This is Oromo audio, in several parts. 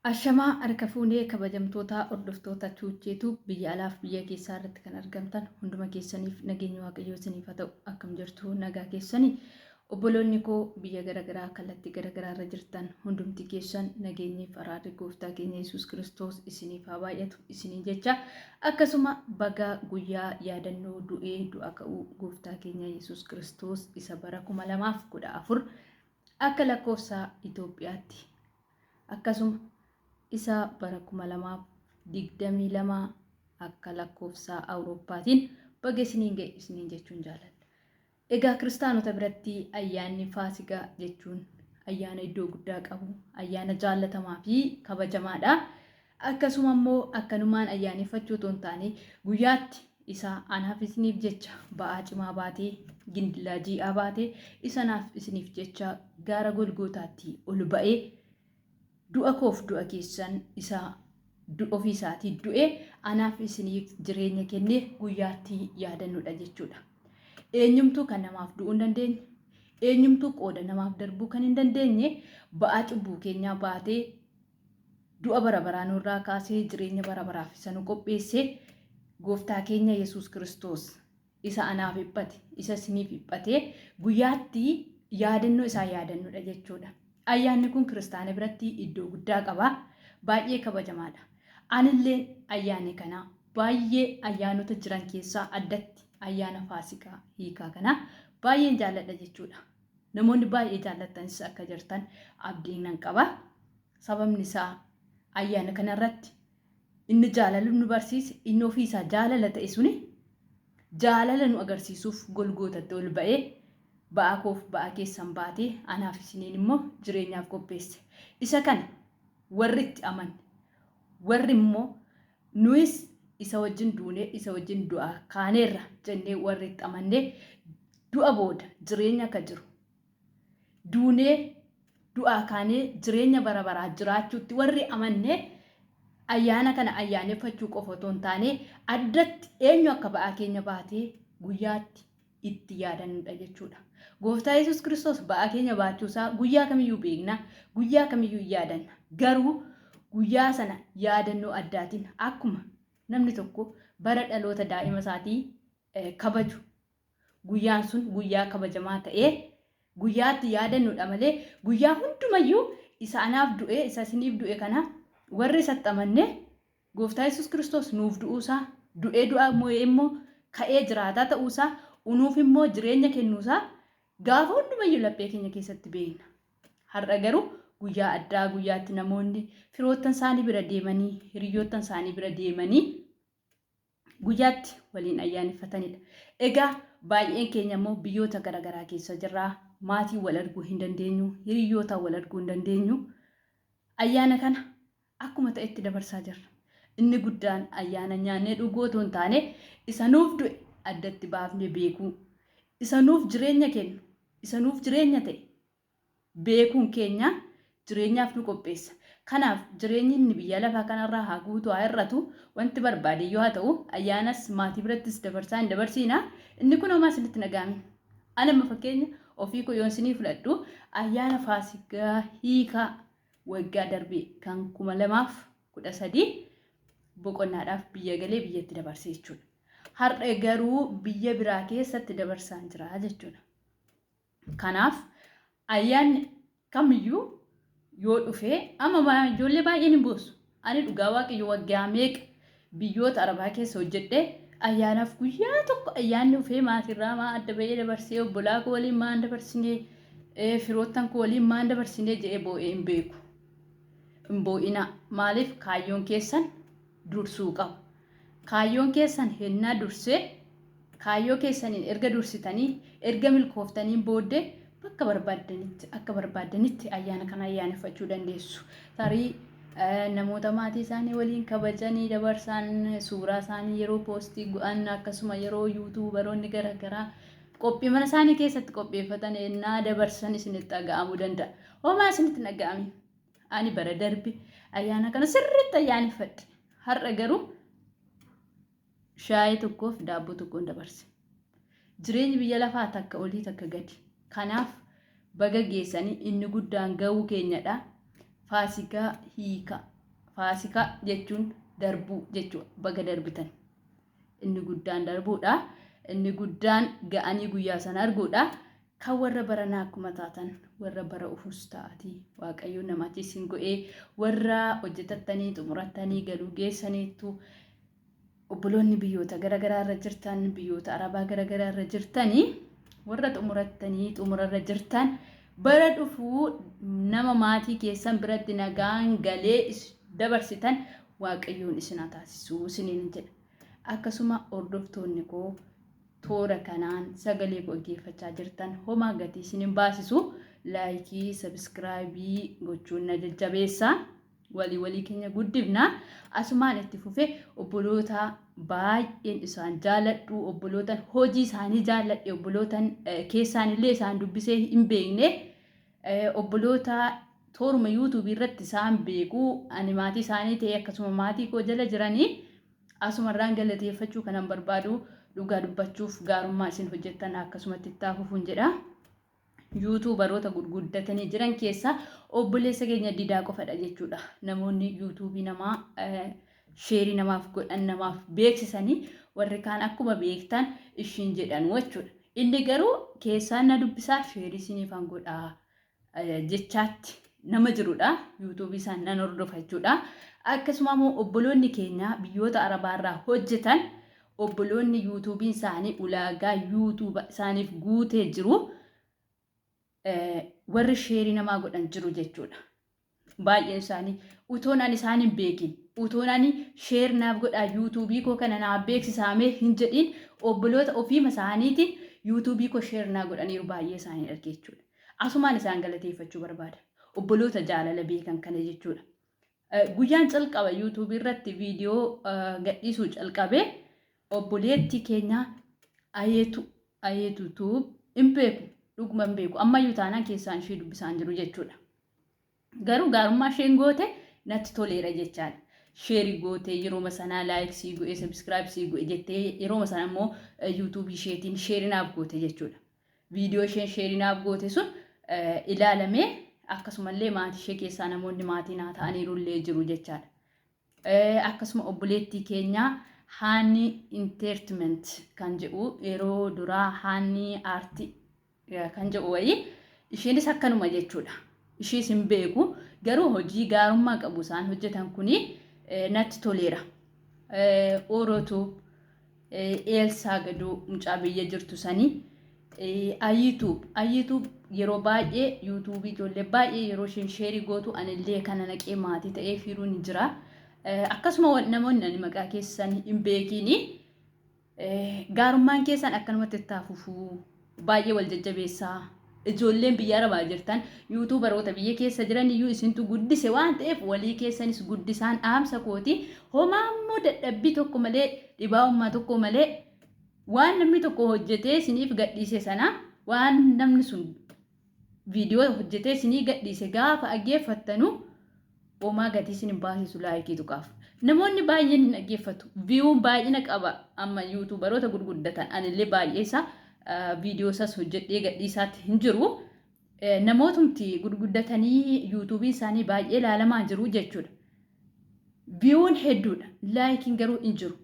Ashamaa harka fuunee kabajamtoota hordoftoota Chuucheetu biyya alaaf biyya keessaa irratti kan argamtan hunduma keessaniif nageenyi Waaqayyoo isiniif haa ta'u. Akkam jirtu? Nagaa keessanii? Obboloonni koo biyya garaagaraa kallattii garaagaraa irra jirtan hundumti keessan nageenyiif araarri gooftaa keenya Yesuus Kiristoos isiniif haa baay'atu isiniin jecha, akkasuma baga guyyaa yaadannoo du'ee du'a ka'uu gooftaa keenya Yesuus Kiristoos isa bara 2014 akka lakkoofsa Itoophiyaatti, akkasuma isa bara 2022 akka lakkoofsa Awurooppaatiin baga isiniin ga'e isiniin jechuun jaaladha. Egaa kiristaanota biratti ayyaanni Faasigaa jechuun ayyaana iddoo guddaa qabu, ayyaana jaallatamaa fi kabajamaadha. Akkasuma immoo akkanumaan ayyaaneffachuu otoo hin taane, guyyaatti isa anaaf isiniif jecha ba'aa cimaa baatee, gindilaa jii'aa baatee, isa naaf isiniif jecha gaara Golgootaatti ol ba'ee, du'a koof du'a keessan isa ofii isaatii du'e, anaaf isiniif jireenya kennee guyyaatti yaadannudha jechuudha. Eenyumtuu kan namaaf du'uu hin dandeenye, eenyumtuu qooda namaaf darbuu kan hin dandeenye, ba'aa cubbuu keenyaa baatee, du'a bara baraa nurraa kaasee, jireenya bara baraaf isa nu qopheesse gooftaa keenya Yesuus Kiristoos isa anaaf dhiphate, isa isiniif dhiphatee guyyaatti yaadannoo isaa yaadannudha jechuudha. Ayyaanni kun kiristaana biratti iddoo guddaa qaba. Baay'ee kabajamaadha. Anillee ayyaanni kana baay'ee, ayyaanota jiran keessaa addatti ayyaana Faasikaa hiikaa kana baay'een jaalladha jechuudha. Namoonni baay'ee jaallattanis akka jirtan abdiin nan qaba. Sababni isaa ayyaana kanarratti inni jaalala nu barsiise, inni ofii isaa jaalala ta'e suni jaalala nu agarsiisuuf Golgootatti ol ba'ee, ba'aa koof ba'aa keessan baatee, anaaf isiniin immoo jireenyaaf qopheesse. Isa kana warri itti amanne, warri immoo nuyis isa wajjin duunee isa wajjin du'aa kaaneerra jennee warri itti amanne, du'a booda jireenya akka jiru, duunee du'aa kaanee jireenya bara baraa jiraachuutti warri amanne, ayyaana kana ayyaaneffachuu qofa otoo hin taane, addatti eenyu akka ba'aa keenya baatee guyyaatti itti yaadannudha jechuudha. Gooftaa Yesuus Kiristoos ba'aa keenya baachuusaa guyyaa kamiyyuu beekna, guyyaa kamiyyuu yaadanna. Garuu guyyaa sana yaadannoo addaatiin, akkuma namni tokko bara dhaloota daa'ima isaatii kabaju, guyyaan sun guyyaa kabajamaa ta'ee guyyaatti yaadannudha malee, guyyaa hundumayyuu isa anaaf du'e, isa isiniif du'e kana warri isatti amanne, gooftaa Yesuus Kiristoos nuuf du'uusaa, du'ee du'aa mo'ee immoo ka'ee jiraataa ta'uusaa, unuuf immoo jireenya kennuusaa gaafa hundumayyuu laphee keenya keessatti beekna. Har'a garuu guyyaa addaa, guyyaatti namoonni firoottan isaanii bira deemanii, hiriyoottan isaanii bira deemanii guyyaatti waliin ayyaaneffatanidha. Egaa baay'een keenya immoo biyyoota garaagaraa keessa jirra. Maatii wal arguu hin dandeenyu, hiriyoota wal arguu hin dandeenyu. Ayyaana kana akkuma ta'etti dabarsaa jirra. Inni guddaan ayyaana nyaannee dhuguu otoo hin taane, isa nuuf du'e addatti baafnee beekuu, isa nuuf jireenya kennu, isa nuuf jireenya ta'e beekuun keenya jireenyaaf nu qopheessa. Kanaaf jireenyi inni biyya lafaa kanarraa haa guutu haa hir'atu, wanti barbaade yoo haa ta'u, ayyaanas maatii birattis dabarsaa hin dabarsiina, inni kun homaa isinitti nagaamin. Ani amma fakkeenya ofii koo yoon isinii fudhadhu, ayyaana Faasikaa hiikaa waggaa darbe kan 2013 boqonnaadhaaf biyya galee biyyatti dabarse jechuudha. Har'a garuu biyya biraa keessatti dabarsaan jira jechuudha. Kanaaf ayyaanni kamiyyuu yoo dhufe amma ijoollee baay'een hin boossu. Ani dhugaa Waaqayyo waggaa meeqa biyyoota Arabaa keessa hojjedhee, ayyaanaaf guyyaa tokko ayyaanni dhufee maatirraa maa adda ba'ee dabarsee, obbolaa koo waliin maan dabarsinee, firoottan koo waliin maan dabarsinee jedhee boo'ee hin beeku. Hin boo'inaa. Maaliif? Kaayyoon keessan dursuu qaba. Kaayyoon keessan hennaa dursee, kaayyoo keessaniin erga dursitanii, erga milkooftaniin booddee bakka barbaaddanitti, akka barbaaddanitti ayyaana kana ayyaaneffachuu dandeessu. Tarii namoota maatii isaanii waliin kabajanii dabarsan suuraa isaanii yeroo poostii godhan, akkasuma yeroo yuutuubaroonni garaagaraa qophii mana isaanii keessatti qopheeffatan ennaa dabarsan isinitti dhaga'amuu danda'a. Homaa isinitti hin dhaga'amin. Ani bara darbe ayyaana kana sirriitti ayyaaneffadhe. Har'a garuu shaayii tokkoof daabboo tokkoon dabarse. Jireenyi biyya lafaa takka olii takka gadi. Kanaaf baga geessanii, inni guddaan ga'uu keenyadha. Faasikaa hiika. Faasikaa jechuun darbuu jechuudha. Baga darbitan. Inni guddaan darbuudha. Inni guddaan ga'anii guyyaa sana arguudha. Kan warra baranaa akkuma taatan warra bara ufuus ta'atii Waaqayyo namatti isin go'ee warra hojjetattanii xumurattanii galuu geessaniittu, obboloonni biyyoota garaagaraa irra jirtan, biyyoota Arabaa garaagaraa irra jirtanii, warra xumurattanii xumurarra jirtan, bara dhufuu nama maatii keessan biratti nagaan galee dabarsitan Waaqayyoon isin haa taasisuu isiniin jedha. Akkasuma hordoftoonni koo toora kanaan sagalee koo dhaggeeffachaa jirtan, homaa gatii isin hin baasisu. Like, subscribe gochuun na jajjabeessaa. Walii walii keenya guddifna. Asumaan itti fufee obboloota baay'een isaan jaaladhu, obbolootan hojii isaanii jaalladhe, obbolootan keessaan illee isaan dubbisee hin beekne, obboloota tooruma YouTubeii irratti isaan beeku, ani maatii isaanii ta'e akkasuma maatii koo jala jiranii, asumarraan galateeffachuu kanan barbaadu, dhugaa dubbachuuf gaarummaa isin hojjettan akkasumatti itti fufuun jedha. YouTuberoota gurguddatanii jiran keessaa obboleessa keenya Didaa qofadha jechuudha. Namoonni YouTubeii namaa share namaaf godhan, namaaf beeksisanii, warri kaan akkuma beektan ishiin jedhan jechuudha. Inni garuu keessaan na dubbisaa, share isiniifan godhaa jechaatti nama jirudha. YouTubeii isaan nan hordofa jechuudha. Akkasuma immoo obboloonni keenya biyyoota Arabaarraa hojjetan, obboloonni YouTubeiin isaanii ulaagaa YouTube isaaniif guutee jiru, warri share namaa godhan jiru jechuudha. Baay'een isaanii utoon ani isaan hin beekin, utoon ani share naaf godhaa, YouTubeii koo kana naaf beeksisaamee hin jedhin, obboloota ofiima isaaniitiin YouTubeii koo share naa godhaniiru, baay'ee isaanii arge jechuudha. Asumaan isaan galateeffachuu barbaada. Obboloota jaalala beekan kana jechuudha. Guyyaan calqaba YouTubeii irratti viidiyoo gadhiisuu calqabee obboleettii keenya Ayeetu, Ayeetu Tube, hin beeku, dhuguma hin beeku, ammayyuu taanaan keessaan ishee dubbisaan jiru jechuudha. Garuu gaarummaa isheen goote natti toleera jechaadha. Share goote yerooma sanaa, like sii godhe, subscribe sii godhe jettee, yerooma sana immoo YouTubeii isheetiin share naaf goote jechuudha. Viidiyoo isheen share naaf goote sun ilaalamee, akkasumallee maatii ishee keessaa namoonni maatii naa ta'aniiru illee jiru jechaadha. Akkasuma obboleettii keenya Haanni Entertainment kan jedhu, yeroo duraa Haanni Aartii kan jedhu wayii, isheenis akkanuma jechuudha. Ishees hin beeku, garuu hojii gaarummaa qabu isaan hojjetan kuni natti toleera. Orootu Eelsaa Gaduu, mucaa biyya jirtu sanii, Ayiituub, Ayiituub yeroo baay'ee YouTubeii ijoollee baay'ee yeroo isheen share gootu anillee kana naqee maatii ta'ee fiiruun ni jira. Akkasuma namoonni ani maqaa keessan hin beekiini, gaarummaan keessan akkanumatti itti fufuu, baay'ee wal jajjabeessaa. Ijoolleen biyya Arabaa jirtan YouTuberoota biyya keessa jiran iyyuu isintu guddise waan ta'eef, walii keessanis guddisaan dhaamsa kooti. Homaa immoo dadhabbii tokko malee, dhibaa'ummaa tokko malee, waan namni tokko hojjetee isiniif gadhiise sana, waan namni sun viidiyoo hojjetee isinii gadhiise gaafa dhaggeeffattanu, homaa gatii isin hin baasisu like tuqaaf. Namoonni baay'een hin dhaggeeffatu. Viewun baay'ina qaba amma YouTuberoota gurguddatan, anillee baay'ee isaa viidiyoo isaas hojjedhee gadhiisaatti hin jiru. Namootumti gurguddatanii YouTubeiin isaanii baay'ee ilaalamaa jiru jechuudha. Viewun hedduudha. Likeiin garuu hin jiru.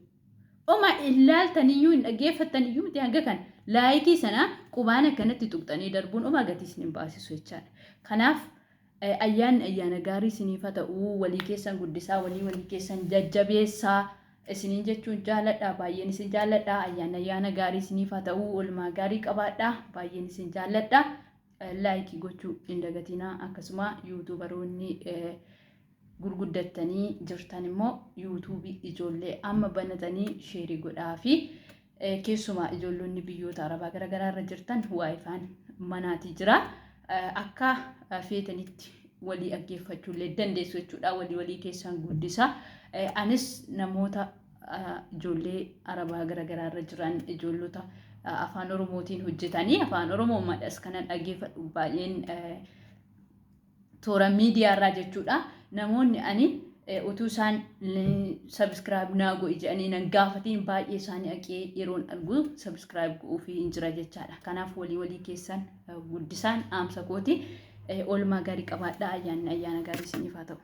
Oma ilaaltaniyyuu hin dhaggeeffattaniyyuu miti hanga kana. Like sana qubaan akkanatti tuqxanii darbuun oma gatii isin hin baasisu jechaadha. Kanaaf ayyaanni ayyaana gaarii isiniif haa ta'u, walii keessan guddisaa, walii walii keessan jajjabeessaa isiniin jechuun jaalladha, baay'een isin jaalladha. Ayyaanni ayyaana gaarii isiniif haa ta'u, oolmaa gaarii qabaadha, baay'een isin jaalladha. Like gochuu hin dagatinaa. Akkasuma YouTuberoonni gurguddattanii jirtan immoo YouTubeii ijoollee amma banatanii share godhaa fi keessumaa ijoollonni biyyoota Arabaa garaagaraa irra jirtan WiFiin manaatii jira. Akka feetanitti walii dhaggeeffachuu illee dandeessu jechuudha. Walii walii keessan guddisa. Anis namoota ijoollee Arabaa garaagaraa irra jiran, ijoollota afaan Oromootiin hojjetanii, afaan Oromoo madhas kanan dhaggeeffadhu baay'een toora miidiyaa irraa jechuudha. Namoonni ani utuu isaan subscribe naa godhi jedhanii nan gaafatiin baay'ee isaanii haqee yeroon argu subscribe godhuufii hin jira jechaadha. Kanaaf walii walii keessan guddisaan dhaamsa kooti. Oolmaa gaarii qabaadhaa. Ayyaanni ayyaana gaarii isiniif haa ta'u.